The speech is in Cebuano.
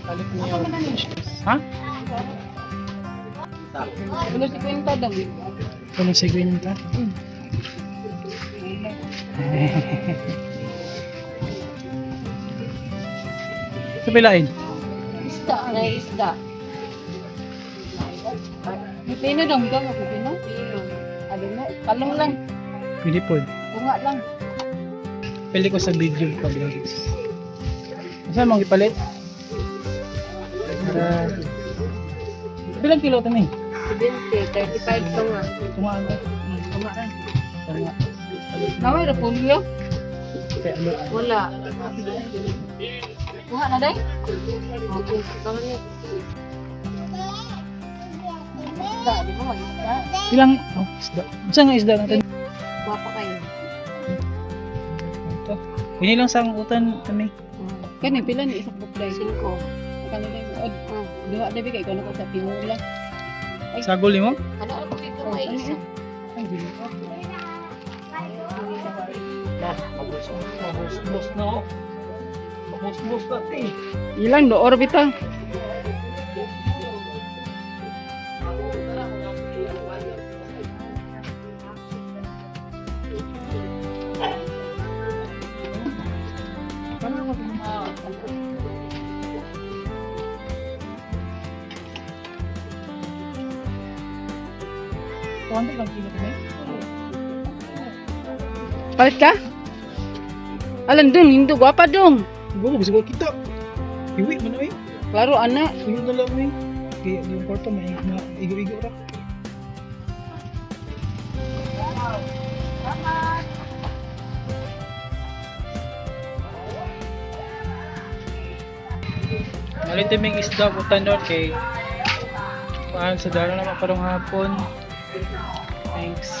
Palit niyo. Ha? Wala si kwenta daw. Wala si Gwenta. Sa pilain? Isda, na isda. Pipino dong, ikaw nga pipino? Pipino. Ano na, kalong lang, Pili po. bunga lang. Pili ko sa video pa vlogs. Saan mong ipalit? Para... Bilang kilo ito eh? 70, 35 ka nga. Tumaan na. Tunga lang. Tama. Naway, repulyo? Kaya ano? Wala. Kuha na day? Okay, tama niya. Isda, di ba mag-isda? Ilang... Oh, isda. Saan nga isda natin? Guwapa kayo. Ito. Kuni lang sa utan kami. Kani pila ni isang buklay? Cinco. Kani day mo. Duha na kay ikaw na ko sa pinula. Sagol mo? Ano ano dito may isa? Ay, di mo. Na, mabusbus na oh. Mabusbus na te. Ilang do orbita? Paano ako Kuwanto lang kilo kami? Palit ka? Alam dun, hindo gwapa dong. Siguro, gusto ko kita. Iwi man eh. Klaro ana. Sunod na lang eh. Kaya yung kwarto, may igo-igo ra. Malit yung isda ko tanon kay paan sa daro naman parang hapon. Thanks.